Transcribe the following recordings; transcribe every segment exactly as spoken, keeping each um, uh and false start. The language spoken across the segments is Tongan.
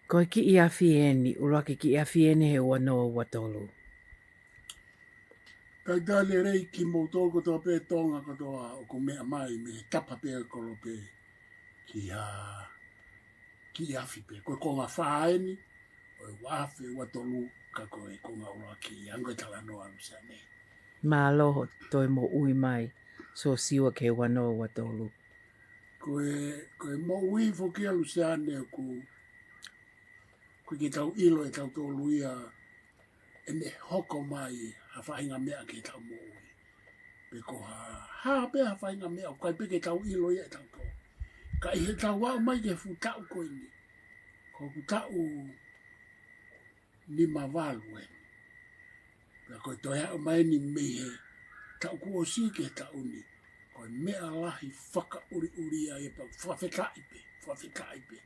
Ko e kiʻi afi eni, ʻuluaki kiʻi afi eni he ua noa ua tolu. Talitali lelei kimoutolu kotoa pē Tonga kotoa ʻoku meʻa mai mei he tapa pē ʻo e kolope ki ha kiʻi afi pē. Ko e konga fā eni ʻo e ua afe ua tolu, ka ko e konga ʻuluaki ia ʻa e talanoa, Luseane. Mālō hoʻo toe moʻui mai, Siosiua, ki he ua noa ua tolu. Ko e, ko e moʻui foki ia, Luseane, ʻoku ʻoku ʻikai ke tau ʻilo ʻe tautolu ia ʻene hoko mai ha faʻahinga meʻa ki heʻetau moʻui. Pe ko ha, ha pē ha faʻahinga meʻa ʻoku ʻikai pē ke tau ʻilo ia ʻe tautolu. Ka ʻi heʻetau aʻu mai ki he fuʻu taʻu ko eni, ko e fuʻu taʻu nima valu eni. Pea ko e toe aʻu mai eni mei he taʻu kuo ʻosi ki he taʻu ni, ko e meʻa lahi fakaʻuliʻuli ia, pea fakafetaʻi pē, fakafetaʻi pē.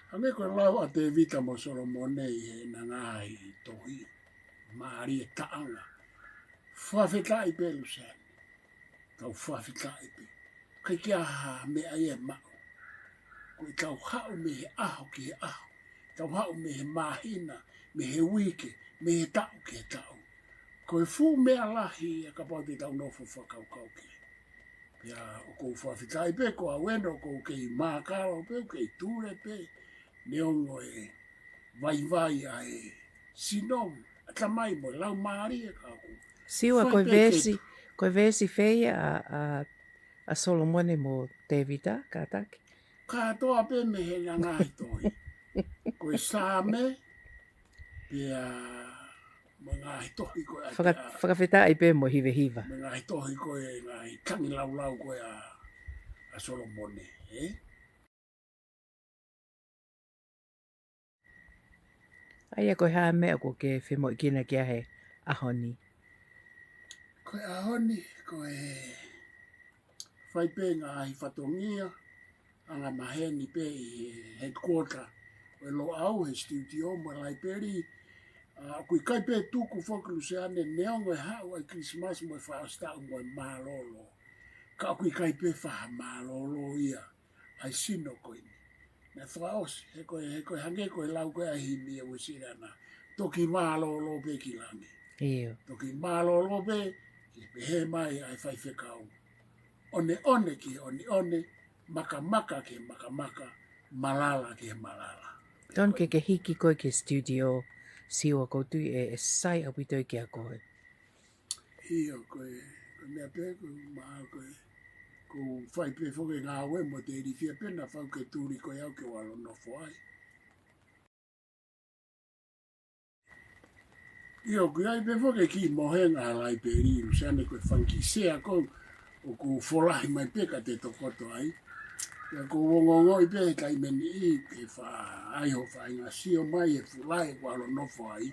Hangē ko e lau ʻa Tēvita mo Solomone ʻi heʻena ngaahi tohi, mālie taʻanga. Fakafetaʻi pē, Luseane. Tau fakafetaʻi pē. ʻIkai ke ʻi ai ha meʻa ia ʻe maʻu. Ko ʻetau haʻu mei he ʻaho ki he ʻaho. Tau haʻu mei he māhina, mei he uike, mei he taʻu ki he taʻu. Ko e fuʻu meʻa lahi ia kapau te tau nofo fakakaukau ki ai. Pea ʻoku ou fakafetaʻi pē ko au eni ʻoku ou kei mākalo pē, ʻoku ou kei tule pē, neongo e vaivai ʻa e sino, ʻatamai mo e laumālie, ka ʻoku Siua, fai ko e pē ke veesi, ko e veesi fē ia ʻa, ʻa, ʻa Solomone mo Tēvita, kātaki? Kātoa pē mei heʻena ngaahi tohi. Ko e Saame, pea mo e ngaahi tohi ko ē ʻa Faka-, Tēvita. Fakafetaʻi pē mo Hivehiva. Mo e ngaahi tohi ko ē, ngaahi tangilāulau ko ē ʻa, ʻa Solomone, ē? ʻA ia ko e hā e meʻa ʻoku ke femoʻuekina ki ai he ʻaho ni? Ko e ʻaho ni, ko e fai pē ngaahi fatongia, angamaheni pē ʻi he headquarter ʻo e Loʻau, he studio mo e laipeli. ʻA, ʻoku ʻikai pē tuku foki, Luseane, neongo e haʻu ʻa e Kilisimasi mo e fakaʻosi taʻu mo e mālōlō. Ka ʻoku ʻikai pē fakamālōlō ia ʻa e sino ko eni. Naʻe fakaʻosi, he ko e, he ko e hangē ko e lau ko ē ʻa e himi ʻa Uēsiliana. Toki mālōlō pē ki langi. ʻIo. Toki mālōlō pē, ke pehē mai ʻa e faifekau. ʻOneʻone ki he ʻoneʻone, makamaka ki he makamaka, malala ki he malala. Tonu ke ke hiki koe ki he studio, Siua, ʻoku ou tui ʻe, ʻe sai ʻaupito ia kiate koe. ʻIo, ko e, ko e meʻa pē, ko e ma-, ko e, ʻoku ou fai pē foki e ngāue mo e telefia pē naʻa faʻu ke tuli ko ē au ke u ʻalu ʻo nofo ai. ʻIo, ʻoku ʻi ai pē foki e kiʻi mohenga ʻa e laipeli, Luseane, ko e fanga kiʻi sea ko ē ʻoku folahi mai pē ka te tokoto ai. Pea ʻoku ou ongoongoʻi pē he taimi ni ke faʻa ʻai hoʻo faʻahinga sio mai he fuʻu laʻi ʻoku ʻalu ʻo nofo ai.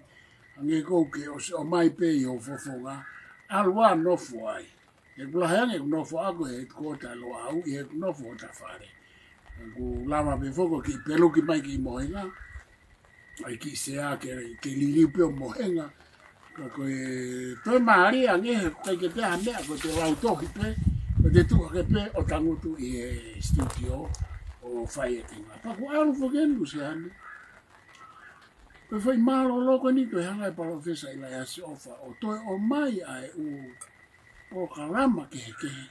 Hangē ko ē ke ʻosi ʻomai pē ʻi hoʻo fofonga, ʻalu ā ʻo nofo ai. He ʻoku lahi ange ʻeku nofo ʻaʻaku he headquarter Loʻau ʻi heʻeku nofo hota fale. ʻOku lava pē foki ke peluki mai kiʻi mohenga, ʻai kiʻi sea ke, ke liliu pē ʻo mohenga. Ka ko e toe mālie ange he ʻoku ʻikai ke toe ʻi ai ha meʻa, ko e toe lau tohi pē, ko e toe tuʻu hake pē ʻo tangutu ʻi he studio ʻo fai e tenga. Pea ʻoku ʻalu foki eni, Luseane, ko e fai mālōlō ko eni, toe hanga ʻe Palōfesa ʻIlaiasi ʻOfa ʻo toe ʻomai ʻa e ʻū polokalama kehekehe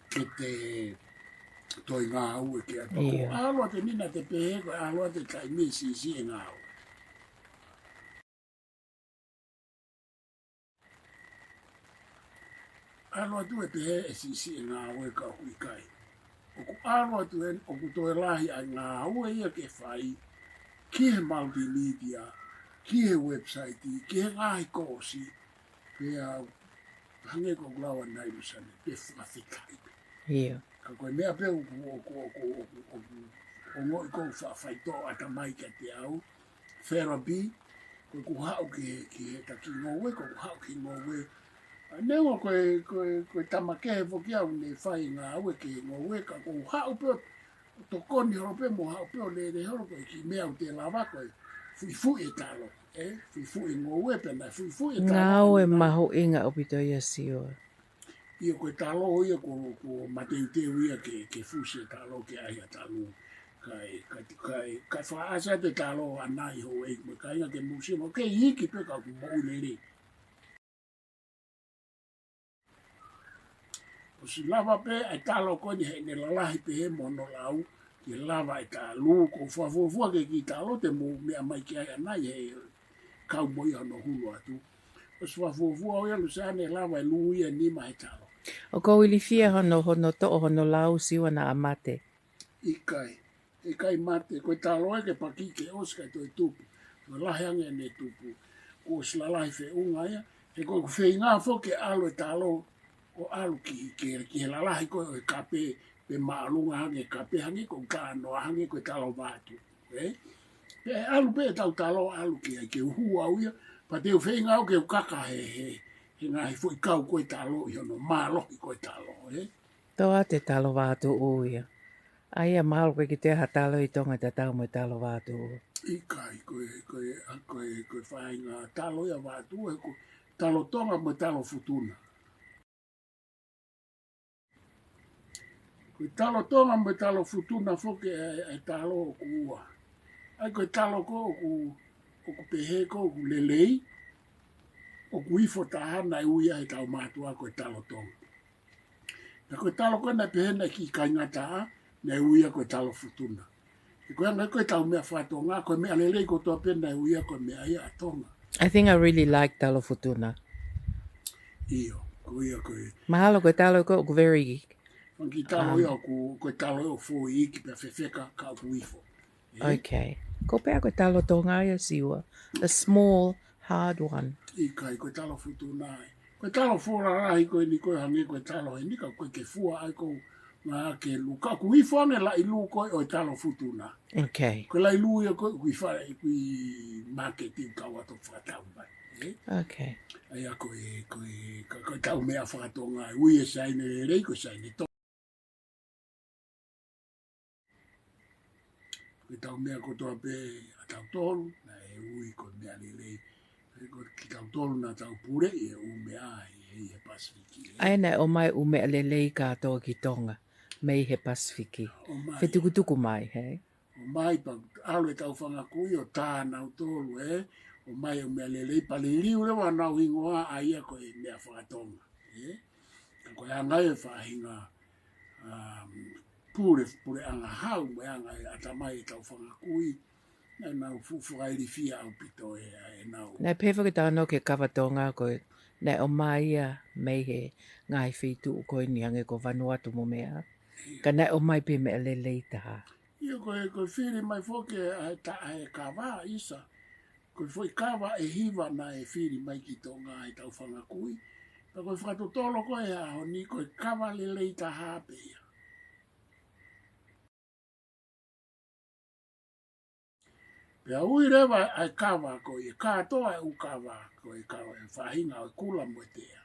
ke te toe ngāue ki ai. Pea ʻoku ʻalu atu eni naʻa te pehē ko e ʻalu atu e taimi ʻe siʻisiʻi e ngāue. ʻAlu atu e pehē ʻe siʻisiʻi e ngāue, ka ʻoku ʻikai. ʻOku ʻalu atu eni, ʻoku toe lahi ʻa e ngāue ia ke fai ki he multimedia, ki he website, ki he ngaahi kōsi, pea hangē ko ʻeku lau ʻanenai, Luseane, pea fakafetaʻi pē. ʻIo. Ka ko e meʻa pē ʻoku, ʻoku, ʻoku, ʻoku, ʻoku ongoʻi ʻoku faʻa faitoʻo ʻatamai kiate au, therapy, ko ʻeku haʻu ki he, ki he taki ngoue, ko ʻeku haʻu ki he ngoue. ʻA, neongo ko e, ko e, ko e tama kehe foki au naʻe fai ngāue ki he ngoue, ka ʻoku ou haʻu pē ʻo tokoni holo pē mo haʻu pē ʻo lele holo, ko e kiʻi meʻa ʻoku te lava ko e fuʻifuʻi e talo, ē? Fuʻifuʻi e ngoue pea mo e fuʻifuʻi e talo. Ngāue mahuʻinga ʻaupito ia, Siua. Ia ko e talo ia ko, ko mateuteu ia ke, ke fusi e talo ke ʻai ha talo. Kae, kae, kae, kae fakaʻasi atu e talo ʻanai houʻeiki mo e kāinga ki he museum, ʻoku kei iiki pē ka ʻoku moʻui lelei. ʻOsi lava pē ʻa e talo ko eni heʻene lalahi pē he mo hono lau, ke lava e talo, ko e fakafuofua ki he kiʻi talo te mou meʻa mai ki ai ʻanai he kau mo ia hono hulu atu. ʻOsi fakafuofua ʻo ia Luseane lava e lū ia ʻe nima he talo. ʻOku ou ilifia hono, hono toʻo hono lau Siua naʻa mate. ʻIkai. ʻIkai mate, ko e talo ē ke paki ke ʻosi kae toe tupu. Ko e lahi ange ʻene tupu. Kuo ʻosi lalahi feʻunga ia. He ko ʻeku feinga foki ke ʻalu e talo, ʻo ʻalu ki, ki, ki he lalahi ko ē ʻo e kape, pe māʻolunga hangē kape hangē ko e kānoa hangē ko e talo vatu. Ē? Pe ʻalu pē ʻetau talo ʻalu ki ai ke u hū au ia, pea te u feinga au ke u kaka he, he, he ngaahi foʻi kau ko ē talo ʻi hono mālohi ko ē talo, ē? Tō atu e talo vatu ia. ʻA ia mahalo ʻoku ʻikai ke toe ʻi ai ha talo ʻi Tonga tatau mo e talo vatu. ʻIkai, ko e, ko e, ʻa, ko e, ko e faʻahinga talo ia vatu, he ko e talo Tonga mo e talo Futuna. Ko e talo Tonga mo e talo Futuna foki e, e talo ʻoku ua. ʻA ia ko e talo ko ē ʻoku, ʻoku pehē ko ē ʻoku lelei, ʻoku ifo taha naʻe ui ia he tau mātuʻa ko e talo Tonga. Pea ko e talo ko ē naʻe pehē naʻe kiʻi kāingataʻa, naʻe ui ia ko e talo Futuna. He ko e anga ia ko ē ʻetau meʻa faka-Tonga, ko e meʻa lelei kotoa pē naʻe ui ia ko e meʻa ia ʻa Tonga. I think I really like talo Futuna. ʻIo, ko ia ko e. Mahalo ko e talo ko ē ʻoku very. Fanga kiʻi talo ia ʻoku, ko e talo ia ʻoku foʻi iiki pea fefeka ka ʻoku ifo. Ē? Okay. Ko e pehē ko e talo Tonga ia Siua. A small, hard one. ʻIkai, ko e talo Futuna ia. Ko e talo fuʻu lalahi ko eni ko ē hangē ko e talo eni ka ko e ke fua ai ko ngā ke lū. Ka ʻoku ifo ange laʻi lū ko ē ʻo e talo Futuna. Okay. Ko e laʻi lū ia ko ē ʻoku ʻi fale, ʻoku ʻi maketi kau atu fakatau mai. Ē? Okay. ʻA ia ko e, ko e, ka, ko ʻetau meʻa faka-Tonga, ui e saine lelei, ko e saine Tonga. Ko ʻetau meʻa kotoa pē ʻa tautolu, naʻe ui ko e meʻa lelei. Pea ko kitautolu naʻa tau puleʻi e ʻū meʻa ʻi he, he Pasifiki, ē. ʻA ia naʻe ʻomai e ʻū meʻa lelei kātoa ki Tonga, mei he Pasifiki. ʻOmai. Fetukutuku mai, hē? ʻOmai pea ʻalu ʻetau fanga kui ʻo tā nautolu, ē. ʻOmai e ʻū meʻa lelei pea liliu leva honau hingoa ʻa ia ko e meʻa faka-Tonga, ē. Ka ko e anga e faʻahinga, um, pule, puleʻanga hau, mo e anga e ʻatamai ʻetau fanga kui, naʻa nau fuʻu fakailifia ʻaupito ē, ʻenau. Naʻe pehē foki ʻetau nofo ki he kava Tonga ko ē, naʻe ʻomai ia mei he ngaahi feituʻu ko eni hangē ko Vanuatu mo meʻa. Ka naʻe ʻomai pē meʻa lelei taha. ʻIo ko e, ko e fili mai foki ʻa e ta-, ʻa e kava ʻisa. Ko e foʻi kava ʻe hiva naʻe fili mai ki Tonga ʻe heʻetau fanga kui. Pea ko e fakatotolo ko ē he ʻaho ni ko e kava lelei taha pē ia. Pea ui leva ʻa e kava ko ia, kātoa e ʻū kava ko e kava e faʻahinga ʻo e kula mo e tea.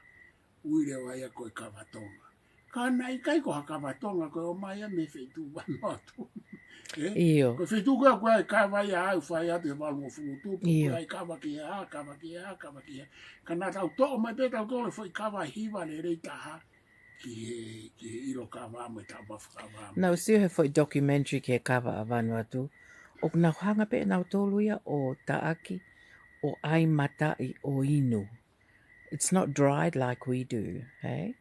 Ui leva ia ko e kava Tonga. Ka naʻe ʻikai ko ha kava Tonga ko e ʻomai ia mei he feituʻu Vanuatu. Ē? ʻIo. Ko e feituʻu ko ē ʻoku ʻi ai e kava ia ʻoku fai atu he valungofulu tupu, ʻIo. ʻOku ʻi ai e kava ki hē, kava ki hē, kava ki hē. Ka naʻa tau toʻo mai pē tautolu e foʻi kava hiva lelei taha ki he, ki he ʻilo kava mo e tapa fakakava. Naʻá ku sio he foʻi documentary ki he kava ʻa Vanuatu. ʻOku nau hanga pē nautolu ia ʻo taʻaki, ʻo ʻai mataʻi ʻo inu. It's not dried like we do, hē?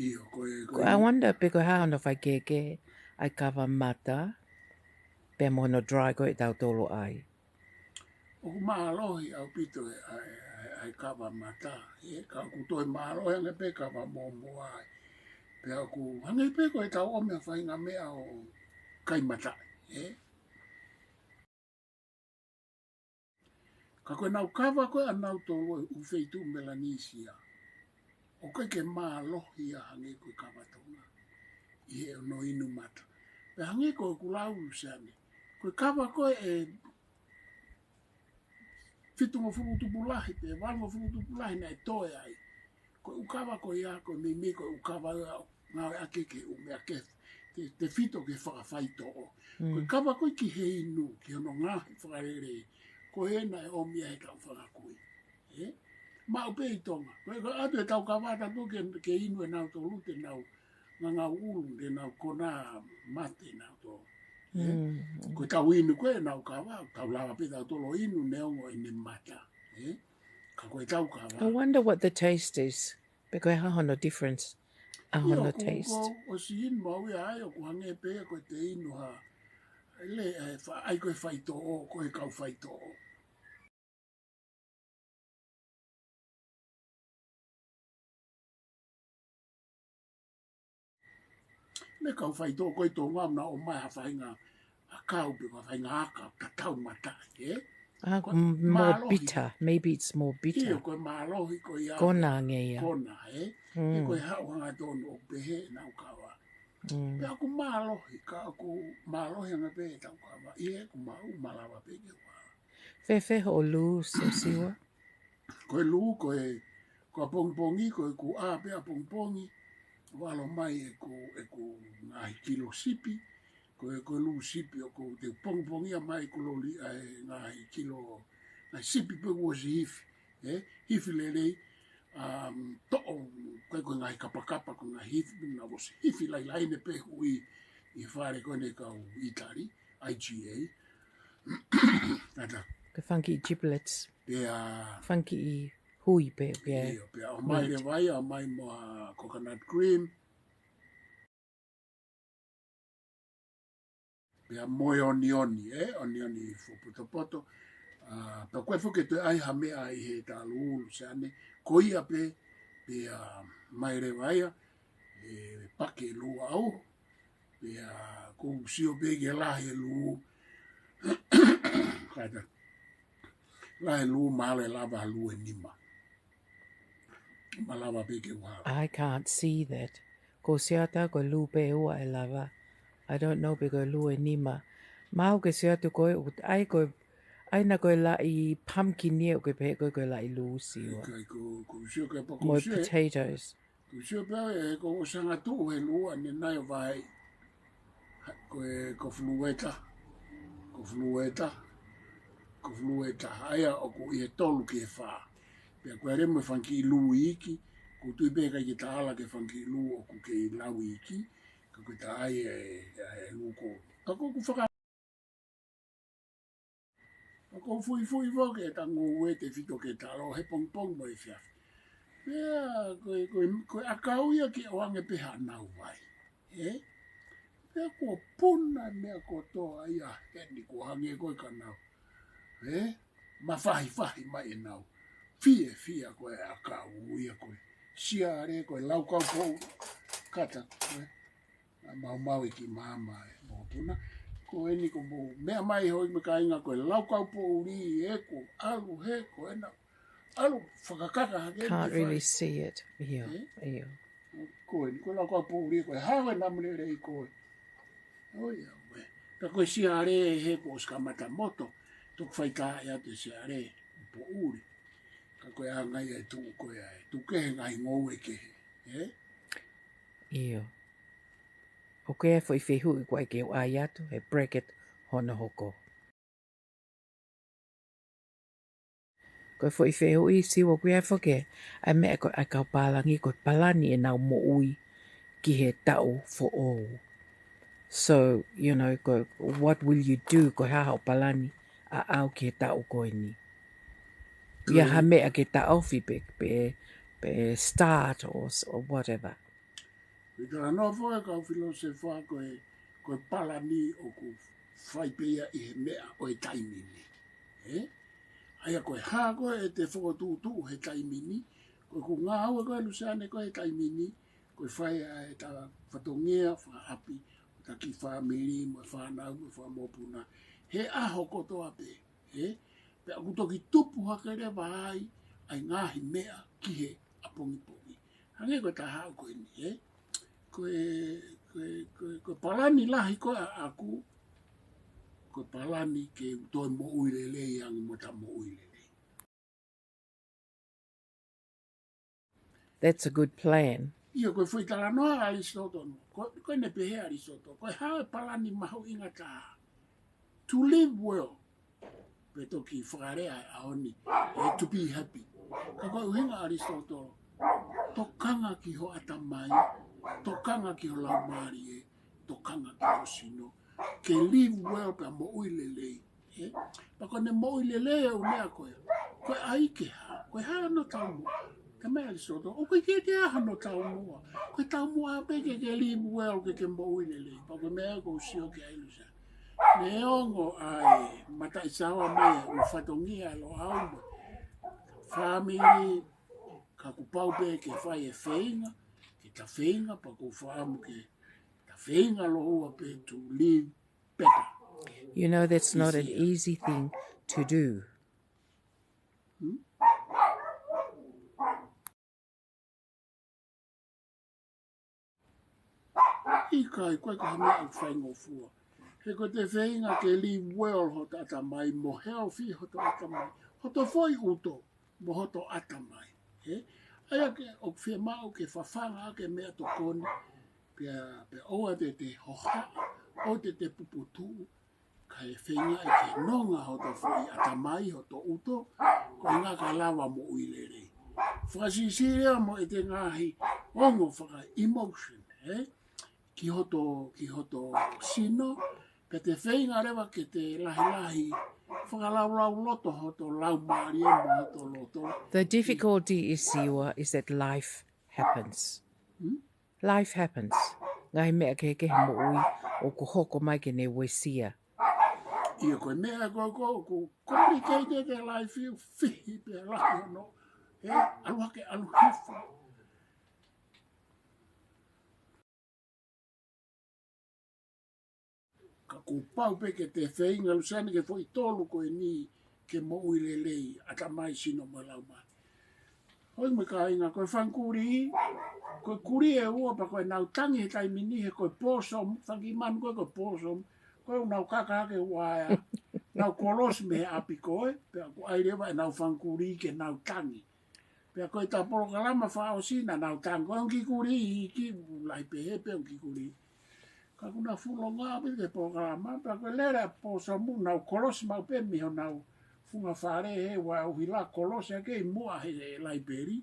ʻIo, ko e, ko Ko e I wonder pe ko e hā hono faikehekehe ʻa e kava mata, pea mo hono dry ko ē ʻe tautolu ʻai. ʻOku mālohi ʻaupito e, ʻa e, ʻa e, ʻa e kava mata, ē, ka ʻoku toe mālohi ange pē kava mōmoa ai. Pea ʻoku hangē pē ko ʻetau ʻomi ha faʻahinga meʻa ʻo kai mataʻi, ē. Ka ko ʻenau kava ko ē ʻanautolu ʻi he ʻū feituʻu Melanisia, ʻoku ʻikai ke mālohi ia hangē ko e kava Tonga ʻi heʻenau inu mata. Pea hangē ko ʻeku lau Luseane, ko e kava ko ē ʻe fitungofulu tupu lahi, pe valungofulu tupu lahi naʻe toe ai. Ko e ʻū kava ko ia, ko e meimei ko e ʻū kava ia ʻoku ngāueʻaki ki he ʻū meʻa kehe, te, tefito ki he fakafaitoʻo. Ko e Mm. kava ko ē ki he inu, ki hono ngaohi fakalelei, ko ē naʻe ʻomi ia ʻe heʻetau fanga kui. Ē? Maʻu pē ʻi Tonga. Ko e, ko e ʻatu ʻetau kava ʻatautolu ke, ke inu ʻe nautolu te nau ngangau ʻulu, te nau konā mate nautolu. Ē? Mm. Ko ʻetau inu ko ē ʻenau kava, tau lava pē tautolu ʻo inu neongo ʻene mata. Ē? Ka ko ʻetau kava. I wonder what the taste is. Pe ko e hā hono difference ʻa hono taste. Io, ko, ko, ʻosi inu maʻu ia ai, ʻoku hangē pē ko e te inu ha. Ele, ē, fa-, ʻai ko e faitoʻo, ko e kau faitoʻo. Ne kau faitoʻo ko ē ʻi Tonga naʻa nau ʻomai ha faʻahinga ʻakau pe ko ha faʻahinga aka, tatau mataʻi, ē? Ah, ko e m-, more mālohi. Bitter. Maybe it's more bitter. ʻIo, ko e mālohi ko ia. Kona ange ia. Kona, ē? Mm. Ē, ko e haʻu hangatonu ʻo pehē ʻenau kava. Mm. Pea ʻoku mālohi, ka ʻoku mālohi ange pē ʻetau kava. ʻI heʻeku maʻu, malava pē ke u ʻā. Fēfē hoʻo lū, Siosiua? Ko e lū, ko e, ko ʻapongipongi, ko ʻeku ʻā pē ʻapongipongi, ʻo ʻalu mai ʻeku, ʻeku ngaahi kilo sipi, ko e, ko e lū sipi ʻoku te pongipongia mai ʻeku loli ʻa e ngaahi kilo, ngaahi sipi pē kuo ʻosi hifi, ē, hifi lelei, um, toʻo, ko e, ko e ngaahi kapakapa, ko e ngaahi hifi, naʻe ʻosi hifi lailai ne pē hui ʻi he fale ko ē ʻa e kau ʻItali, I G A. Kātaki. Ko e fanga kiʻi giblets. Pea fanga kiʻi hui pē, pea. ʻIo, pea ʻomai leva ia, ʻomai mo ha coconut cream. Pea mo e onioni, ē, onioni fuopotopoto. Ah, pea ko e foki ke toe ʻai ha meʻa ʻi he talu ʻulu, Luseane. Ko ia pē, pea ʻomai leva ia, ʻe pake lū au. Pea ʻoku ou sio pē ke lahi e lū. Kātaki. Lahi e lū, mahalo ʻe lava lū ʻe nima. Malava pē ke u ʻā. I can't see that. Ko e sio atu ko e lū pē ʻe ua ʻe lava. I don't know pe ko e lū ʻe nima. Mahalo ke sio atu ko e, ʻai ko e, ʻai na ko e laʻi pumpkin ia ʻoku ke pehē ko e, ko e laʻi lū, Siua. ʻIkai, ko, ʻoku ou sio ke pa-, ʻoku ou sio ʻe, potatoes. ʻOku ou sio pē ʻe, ʻoku ou sanga tuʻu he lū ʻanenai ʻo vai. Ko e, ko Fulueta. Ko Fulueta. Ko Fulueta. ʻA ia ʻoku ʻi he tolu ki he fā. Pea ko e lele mo e fanga kiʻi lū iiki. ʻOku ou tui pē ʻikai ke ta ala ki he fanga kiʻi lū ʻoku kei lau iiki. Ka ko e ta ʻai e, e lū ko. Ka ko ʻeku faka- ʻOku ou fuifui foki ʻeta ngoue tefito ke ta lau he pongipongi mo e efiafi. Pea ko e, ko e, ko e ʻakau ia ke ʻoange pē haʻanau vai. Ē? Pea kuo puna e meʻa kotoa ia heni kuo hangē ko e ka nau. Ē? Mafahifahi mai ʻenau fiefia ko e ʻakau ia ko e siale, ko e laukau poʻuli. Kātaki, ē? Naʻa mau maʻu e kiʻi maama ʻe mokopuna. Ko eni ko mou meʻa mai hoi me kāinga ko e laukau poʻuli ē, kuo ʻalu hē, ko ena ʻalu fakakaka hake. Can't really see it. ʻIo, ē? ʻIo. Ko eni ko e laukau poʻuli, ko e hao e namu lelei ko ē. ʻOiauē. Ka ko e siale hē kuo ʻosi kamata moto, toki faitaaʻi atu e siale poʻuli. Ka ko e anga ia e tuʻu ko ē ʻa e tuʻu kehe ngaahi ngoue kehe. Ē? ʻIo. ʻOku ʻi ai e foʻi fehuʻi ʻoku ʻai ke u ʻai atu, he bracket hono hoko. Ko e foʻi fehuʻi, Siua, ʻoku ʻi ai foki ʻa e meʻa ko e ʻa e kau pālangi, ko e palani ʻenau moʻui ki he taʻu foʻou. So, you know, ko, what will you do, ko e hā haʻo palani ʻaʻau ki he taʻu ko eni? ʻI ai ha meʻa ke taʻofi pe, pe, pe start or, or whatever. Ko e talanoa foki ʻa e kau filōsefa ko e, ko e palani ʻoku fai pē ia ʻi he meʻa ʻo e taimi ni. Ē? ʻA ia ko e hā ko ē ʻete fokotuʻutuʻu he taimi ni, ko ʻeku ngāue ko ē Luseane ko ē he taimi ni, ko e fai ʻa ʻeta fatongia fakaʻapi, ʻo taki fāmili, mo e fānau, mo e fanga mokopuna, he ʻaho kotoa pē. Ē? Pea ʻoku toki tupu hake leva ai ʻa e ngaahi meʻa ki he ʻapongipongi. Hangē ko e taha ko eni, ē? Ko e, ko e, ko e, ko e palani lahi ko ē ʻaʻaku, ko e palani ke u toe moʻui lelei ange mo ʻeta moʻui lelei. That's a good plan. ʻIo, ko e foʻi talanoa ʻa ʻAlisitotolo. Ko, ko ʻene pehē ʻa ʻAlisitotolo. Ko e hā e palani mahuʻinga taha? To live well. Pe toki fakalea ʻa e ʻaho ni, ē, to be happy. Ka ko e ʻuhinga ʻa ʻAlisitōtolo, tokanga ki ho ʻatamai, tokanga ki ho laumālie, tokanga ki ho sino, ke live well pea moʻui lelei. ʻE? Pea ko ʻene moʻui lelei ʻa e ʻū meʻa ko ē, ko e ʻai ke hā, ko e hā hono taumuʻa. Ka meʻa ʻAlisitōtolo, ʻoku ʻikai ke toe ʻi ai hano taumuʻa. Ko e taumuʻa pē ke ke live well, ke ke moʻui lelei. Pea ko e meʻa ʻoku ou sio ki ai, Luseane. Neongo ʻa e mataʻi saoa mai ʻa e fatongia ʻa Loʻau mo e fāmili, ka kuo pau pē ke fai e feinga, ke ta feinga, pea ʻoku ou fakaʻamu ke ta feinga lōua pē to live better. You know, that's not an easy thing to do. Hmm? ʻIkai, ʻoku ʻikai ko ha meʻa ʻoku faingofua. He ko ʻete feinga ke live well hoto ʻatamai, mo healthy hoto ʻatamai, hoto foʻi ʻuto, mo hoto ʻatamai. He? ʻA ia ke, ʻoku fiemaʻu ke fafanga ʻaki e meʻatokoni, pea, pea ʻoua te te hohaʻa, ʻoua te te puputuʻu, kae feinga ke nonga hoto foʻi ʻatamai, hoto ʻuto, ko e ʻuhinga ka lava moʻui lelei. Fakasiʻisiʻi ia mo ʻete ngaahi ongo faka-emotion, ē? Ki hoto, ki hoto sino, pea te feinga leva ke te lahilahi fakalaulauloto hoto laumālie mo hoto loto. The difficulty is, Siua, is that life happens. Hmm? Life happens. Ngaahi meʻa kehekehe moʻui ʻoku hoko mai ke ne uesia. ʻIo, ko e meʻa ko ē ʻoku, ʻoku complicated e life, ʻoku fihi pē lahi hono, ē, ʻalu hake ʻalu hifo. Ka kuo pau pē ke te feinga, Luseane, ki he foʻi tolu ko eni ke moʻui lelei, ʻatamai, sino mo laumālie. Hoi mo e kāinga, ko e fanga kulī, ko e kulī ʻe ua pea ko ʻenau tangi he taimi ni, he ko e pōsomu, fanga kiʻi manu ko ē ko e pōsomu, ko ē ʻoku nau kaka hake ʻo ʻai, nau kolosi mei he ʻapi ko ē, pea ʻoku ʻai leva ʻenau fanga kulī ke nau tangi. Pea ko ʻeta polokalama fakaʻosi naʻa nau tangi, ko e ongo kiʻi kulī iiki, lahi pehē pē ongo kiʻi kulī. Ka kuo nau fuʻu longoaʻa pē ki he polokalama, pea ko e lele ʻa e pōsomu, nau kolosi maʻu pē mei honau funga fale, he ʻoku ʻuhinga kolosi hake ʻi muʻa he laipeli.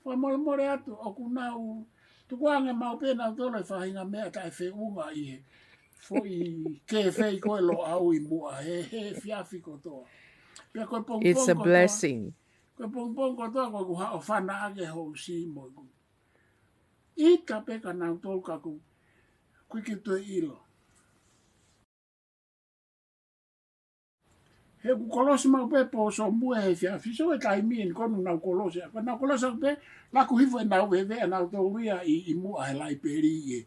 Fakamolemole atu, ʻoku nau tukuange maʻu pē nautolu e faʻahinga meʻa taʻefeʻunga ʻi he foʻi kēfei ko ē Loʻau ʻi muʻa he, he efiafi kotoa. Pea ko e pongipongi kotoa, it's a blessing. Ko e pongipongi kotoa ko ʻeku haʻu ʻo fana ʻaki e housi mo ʻeku ʻita pē kia nautolu ka ʻoku, ʻoku ʻikai ke toe ʻilo. He ʻoku kolosi maʻu pē pōsomu he efiafi, so e taimi eni ko ē ʻoku nau kolosi, ko ʻenau kolosi ʻaku pē, laku hifo ʻenau veve ʻanautolu ia ʻi, ʻi muʻa he laipeli ʻi he,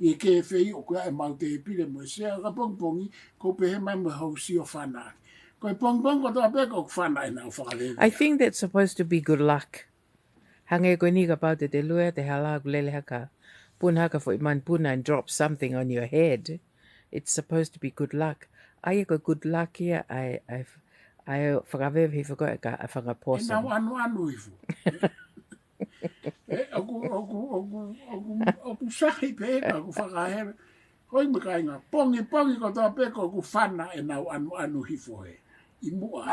ʻi he kēfei ʻoku ʻi ai ʻemau tēpile mo e sea, ka pongipongi, ʻoku pehē mai mo e housi ʻo fana. Ko e pongipongi kotoa pē ʻoku fana ʻenau fakaveve. I think that's supposed to be good luck. Hangē ko eni kapau te te lue, te hala ʻoku lele hake, puna hake foʻi manupuna and drop something on your head. It's supposed to be good luck. ʻA ia ko e good luck ia, ʻa e, ʻa e, ʻa e fakaveve hifo ko ē ʻa e fanga pōsomu. ʻEnau ʻanuʻanu hifo. ʻE, ʻoku, ʻoku, ʻoku, ʻoku, ʻoku sahi pē ka ʻoku fakaheve. Hoi mo e kāinga, pongipongi kotoa pē ʻoku fana ʻenau ʻanuʻanu hifo he ʻi muʻa.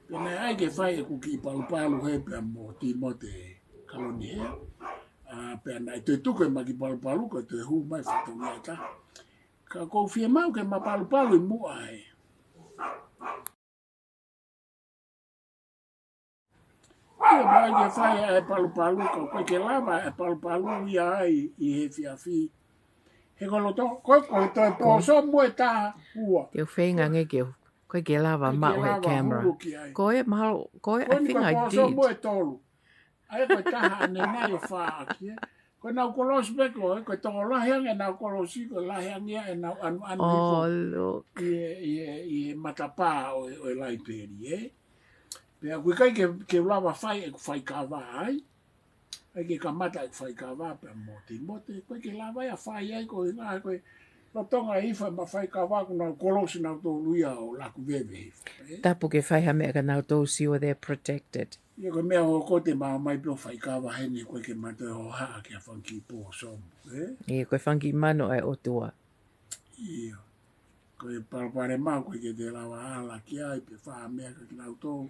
Pea naʻe ʻai ke fai ʻeku kiʻi palupalu he pea mo Timote Kaloni he. ʻA, pea naʻe toe tuku ʻema kiʻi palupalu ko e toe hū mai fatongia ʻe taha. Ka ʻoku ou fiemaʻu ke ma palupalu ʻi muʻa he. ʻIo, ʻoku ʻai ke fai ʻa e palupalu, ka ʻoku ʻikai ke lava ʻa e palupalu ia ai ʻi he efiafi. He ko e loto, ko e, ko e toe pōsomu ʻe taha ua. Te u feinga ange ke, ʻoku ʻikai ke lava maʻu he camera. Ko e mahalo, ko e, I think I did. Ko e pōsomu ʻe tolu. ʻA ia ko e taha ʻanenai ʻo fā ʻaki, ē. Ko ʻenau kolosi pē ko ē, ko e tokolahi ange ʻenau kolosi, ko e lahi ange ia ʻenau ʻanuʻanu hifo. Oh, look. ʻI he, ʻi he, ʻi he matapā ʻo e, ʻo e laipeli, ē. Pea ʻoku ʻikai ke, ke lava fai ʻeku faikava ai. ʻAi ke kamata ʻeku faikava pea mo Timote. ʻOku ʻikai ke lava ia fai ai ko e ngaahi ko e lolotonga e hifo ʻema faikava kuo nau kolosi nautolu ia ʻo laku veve hifo, ē. Tapu ke fai ha meʻa kia nautolu, Siua, they're protected. ʻIo, ko e meʻa ʻoku ou kole ke ma ō mai pē ʻo faikava heni, ʻoku ʻikai ke ma toe hohaʻa ki ha fanga kiʻi pōsomu, ē? ʻIo, ko e fanga kiʻi manu ʻa e ʻOtua. ʻIo. Ko e palopalema ʻoku ʻikai ke te lava ala ki ai, pe fai ha meʻa kia kinautolu.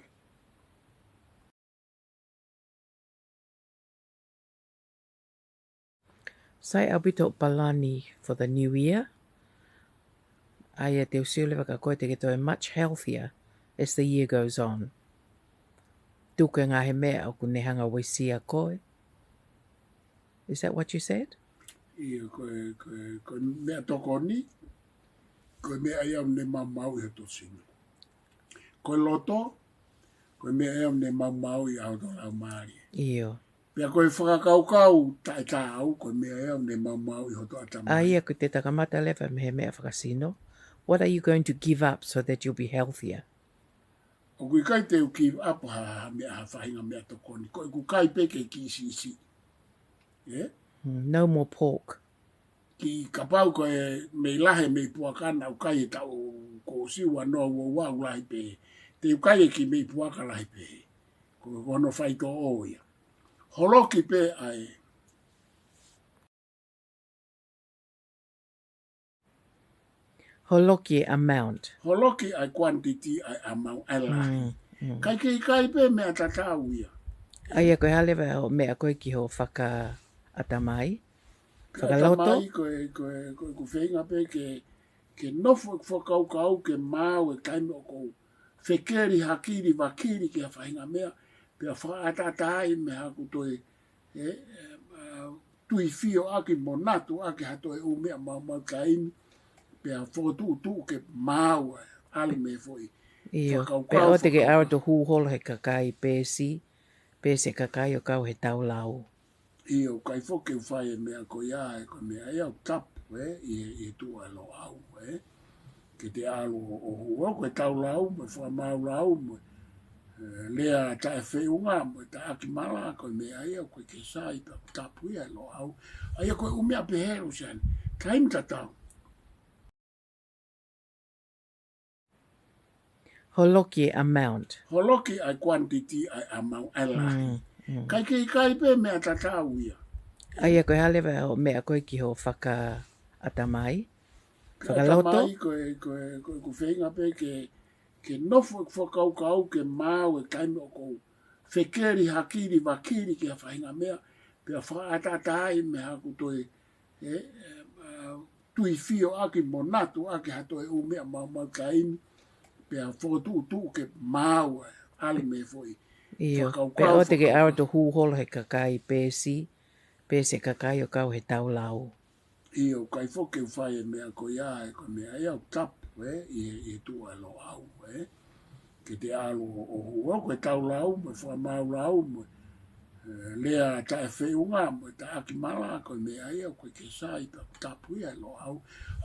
Sai ʻaupito palani for the new year. ʻA ia te u sio leva kia koe te ke toe much healthier as the year goes on. Tuku e ngaahi meʻa ʻoku ne hanga ʻo uesia koe. Is that what you said? ʻIo, ko e, ko e, ko e meʻatokoni, ko e meʻa ia ʻoku ne maumauʻi hoto sino. Ko e loto, ko e meʻa ia ʻoku ne maumauʻi ʻa hoto laumālie. ʻIo. Pea ko e fakakaukau taʻetaau, ko e meʻa ia ʻoku ne maumauʻi hoto ʻatamai. ʻA ia ko ʻete takamata leva mei he meʻa fakasino. What are you going to give up so that you'll be healthier? ʻOku ʻikai te u give up ha, ha meʻa, ha faʻahinga meʻatokoni. Ko ʻeku kai pē ke kiʻi siʻisiʻi. ʻE? Mm, no more pork. Kiʻi, kapau ko e mei lahi e meʻi puaka naʻa ku kai he taʻu kuo ʻosi, ua noa ua ua, ʻoku lahi pē. Te u kai e kiʻi meʻi puaka lahi pē. Ko, ko hono faitoʻo ia. Holoki pē ʻa e Holoki e amount. Holoki ʻa e quantity, ʻa e amount, ʻa e lahi. Mm, mm. ʻIkai ke ʻikai pē meʻa tatau ia. ʻA ia ko e hā leva hoʻo meʻa ko ē ki hoʻo fakaʻatamai? Fakaloto? ʻAtamai, ko e, ko e, ko e, ko e feinga pē ke, ke nofo ʻeku fakakaukau ke maau e taimi ʻoku ou fekeli, hakili, vakili ki ha faʻahinga meʻa, pea fakaʻataʻatā ai mei haʻaku toe, ʻe, ʻe, ʻa, tuifio ʻaki mo natu ʻaki ha toe ʻū meʻa maumau taimi, pea fokotuʻutuʻu ke maau ai, ʻalu mei he foʻi ʻIo, fakakaukau, pea ʻoua te ke fakakaukau. ʻAlu ʻo hū holo he kakai peesi, peesi e kakai ʻo kau he taulau. ʻIo, ʻikai foki ke u fai e meʻa ko ia, ʻe, ko e meʻa ia ʻoku tapu, ʻe, ʻi he, ʻi he tuʻu ʻa e Loʻau, ʻe. Ke te ʻalu ʻo, ʻo hū holo, ko e taulau, mo e fakamaaulau, mo e, ʻe, lea taʻefeʻunga, mo e taʻaki mala, ko e meʻa ia ʻoku ʻikai ke sai, pea ʻoku tapu ia ʻe Loʻau. ʻA ia ko e ʻū meʻa pehē, Luseane, taimi tatau. Holoki e amount. Holoki ʻa e quantity, ʻa e amount, ʻa e lahi. Mm, mm. ʻIkai ke ʻikai pē meʻa tatau ia. ʻA ia ko e hā leva hoʻo meʻa ko ē ki hoʻo fakaʻatamai? Fakaloto? ʻAtamai, ko e, ko e, ko e, ko e feinga pē ke, ke nofo ʻeku fakakaukau ke maau e taimi ʻoku ou fekeli, hakili, vakili ki ha faʻahinga meʻa, pea fakaʻataʻatā ai mei haʻaku toe, ʻe, ʻe, ʻa, tuifio ʻaki mo natu ʻaki ha toe ʻū meʻa maumau taimi, pea fokotuʻutuʻu ke maau ai, ʻalu mei he foʻi ʻIo, fakakaukau, pea ʻoua te ke ʻalu ʻo hū holo he kakai peesi, peesi e kakai ʻo kau he taulau. ʻIo, ʻikai foki ke u fai e meʻa ko ia, ʻe, ko e meʻa ia ʻoku tapu, ʻe, ʻi he, ʻi he tuʻu ʻa e Loʻau, ʻe. Ke te ʻalu ʻo, ʻo hū holo, ko e taulau, mo e fakamaaulau, mo e, ʻe, lea taʻefeʻunga, mo e taʻaki mala, ko e meʻa ia ʻoku ʻikai ke sai, pea ʻoku tapu ia ʻe Loʻau.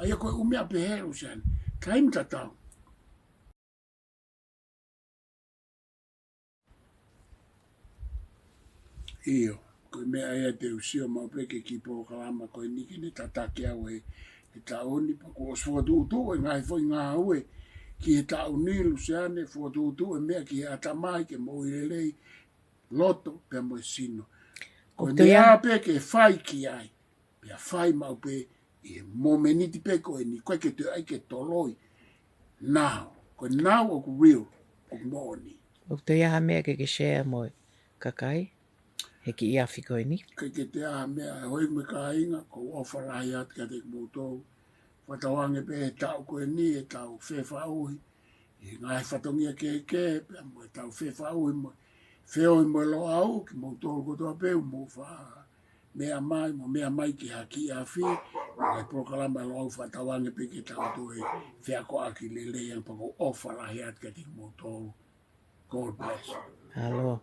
ʻA ia ko e ʻū meʻa pehē, Luseane, taimi tatau. ʻIo, ko e meʻa ia te u sio maʻu pē ki he kiʻi polokalama ko eni ke ne tataki au he, he taʻu ni, pea kuo ʻosi fokotuʻutuʻu e ngaahi foʻi ngāue ki he taʻu ni, Luseane, fokotuʻutuʻu e meʻa ki he ʻatamai ke moʻui lelei, loto pea mo e sino. Ko e meʻa pē ke fai ki ai. Pea fai maʻu pē ʻi he momeniti pē ko eni, ʻikai ke toe ʻai ke toloi. Now, ko e now ʻoku real, ʻoku moʻoni. ʻOku toe ʻi ai ha meʻa ke ke share mo e kakai he kiʻi afi ko eni? ʻIkai ke toe ʻi ai ha meʻa, hoi mo e kāinga, ʻoku ou ʻofa lahi atu kiate kimoutolu. Fakatauange pē he taʻu ko eni, he taʻu fefaʻuhi, ʻi he ngaahi fatongia kehekehe, pea mo e taʻu fefaʻuhi mo e feohi mo e Loʻau, kimoutolu kotoa pē ʻoku mou faʻa meʻa mai, mo meʻa mai ki ha kiʻi afi, mo e polokalama Loʻau, fakatauange pē ke tau toe feakoʻaki lelei ange, pea ʻoku ou ʻofa lahi atu kiate kimoutolu. God bless. Alo.